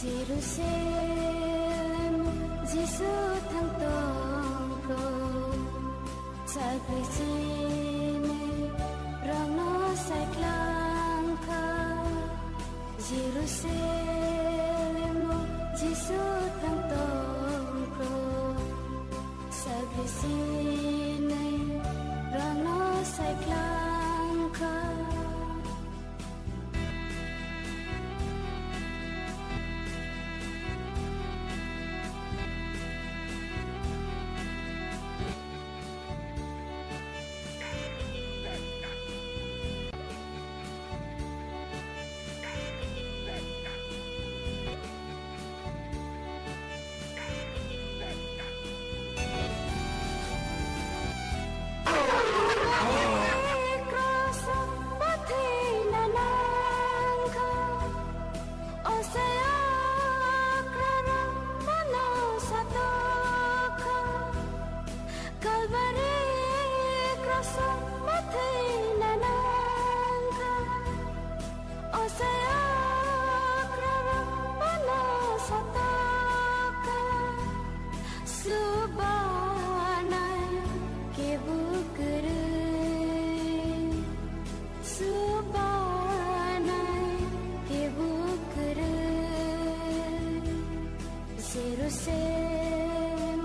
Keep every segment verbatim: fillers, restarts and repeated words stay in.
Jerusalem, Jisu thang tongkho, sagri chini rangno saiklang kha. Jerusalem, Jisu thang tongkho, sagri chini rangno saiklang kha. Kalvari kroso mathai nanangkha. Osaya krara pana sataka. Subanai kebu kwrwi. Subanai kebu kwrwi. Jerusalem,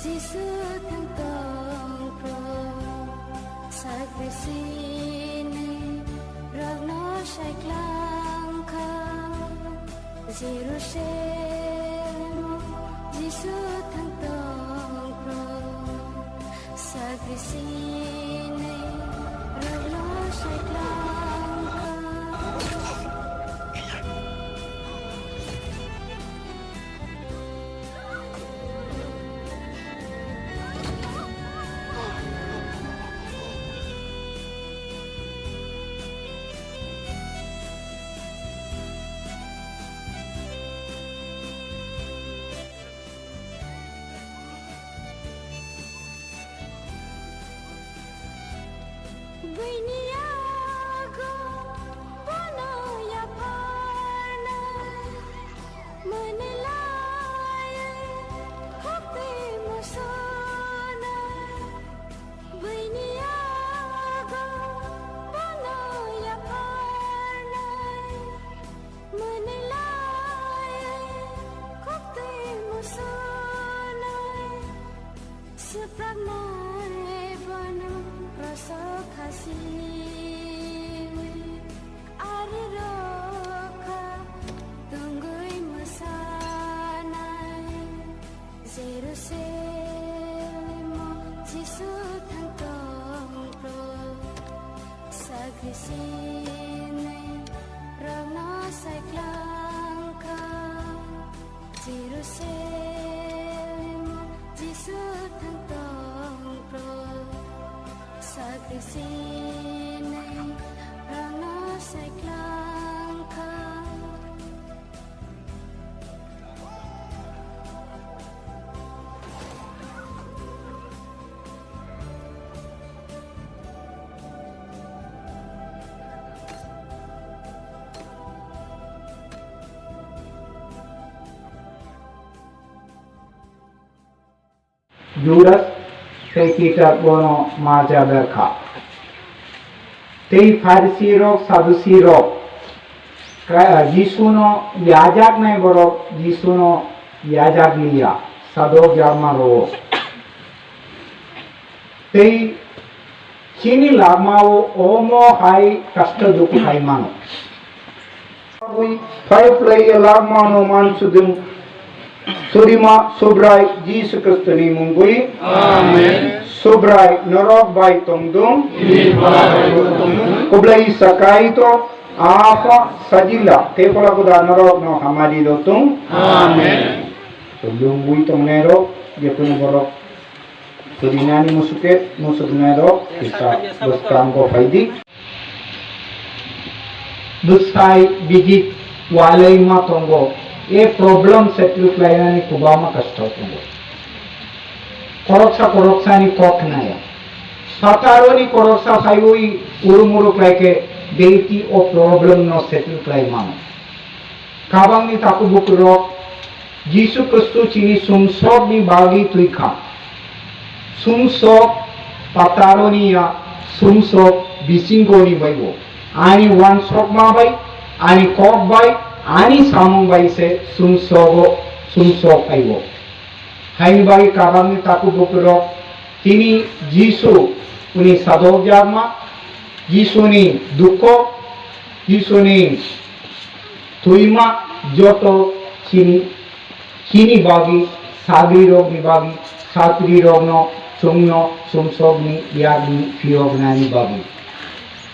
Jisu thang tongkho, sagri chini rokno saiklang kha. Jerusalem, Jisu thang tongkho, sagri chini rokno saiklang kha. Buini yago bono yapharnai, mwnwi laiwi khukti musonai. Buini yago bono yapharnai, mwnwi laiwi khukti musonai. Swpraknai bono kroso khasiwi, ari rokha tongwi mwsanai. Jerusalemo Jisu thang tongkho, sagri chini rokno saiklang kha. Jerusalem, Jisu thang tongkho, sagri chini rokno saiklang kha. Judas tei Pitar bono ma jaber kha. Tei Pharisi rok, Sadusi rok, Kra-, Jisuno yajaknai borok Jisuno yajak liya, sadok yakma rwo. Tei chini lama-o omo hai kosto dukhu khai mano. Phai phlai ya lama no man sudung surima Subrai Jisu Kristoni mungwi. Amen. Subrai norok bai tongdung. Bini bai tongdung. Kublai sakai to. Apha sajila, tei phola kuda norok no hamari do tung. Amen. Lungwi tongnai rok, jekunu borok, sudinani musuke, musuknai rok, kisa bwskango phaidi. Bwsai bigit walai ma tongo, e problem settle khlainani kwbangma kosto tongo. Koroksa koroksani kok khnaya. Sataroni koroksa phaiwi urumuru khlaikhe, beiti o problem no settle khlai mano. Kabangni takhuk bukhurok, Jisu Khristo chini sumsokni bagwi twi kha. Sumsok pataroni ya, sumsok bisingoni baibo. Ani wansokma bai, ani kok bai, ani samung bai se sumsogo, sumsok aibo. Haini bagwi kabangni takhuk bukhurok tini Jisu uni sadokjakma, Jisuni dukho, Jisuni twima joto chini, chini bagwi sagrirokni bagwi satrirokno chwngno sumsokni yakni phiyoknani bagwi.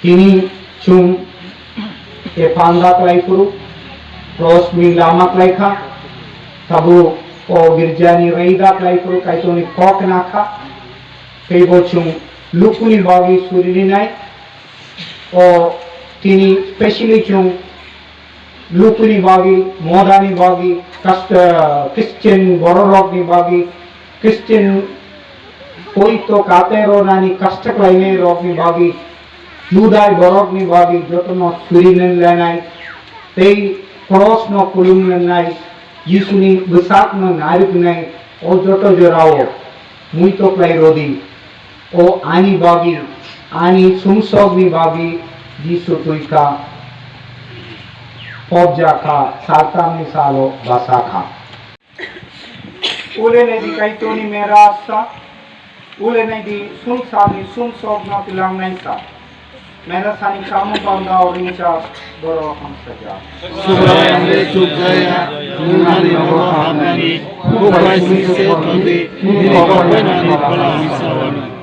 Tini chwng ephanda khlai phuru, krosni lama khlai kha, tabuk o girjani raida khlai phuru Kaitorni kok na kha, teibo chwng lukuni bagwi suririnai, o tini specially chwng lukuni bagwi, modani bagwi, kasta, Christian bororokni bagwi, Christian poito kate ronani kasta khlainai rokni bagwi, Judai borokni bagwi jotono surilen lenai tei krosno khulum lenai, Jisuni bwsakno narwknai, o joto jorao muito khlai rodi. O ani bagwi, ani sumsokni bagwi Jisu twi kha, phobjakha, saltamni salo basa kha. Ule naidi Kaitorni mera sa, ule naidi sumsokni sumsokno twlangnaisa. Mera sani samung panda o ringcha borok hamsajak. Subraiyangni chukjaya, nungni nogo hamnani, bubaisingse tongdi, nini kokbainani pholani sawani.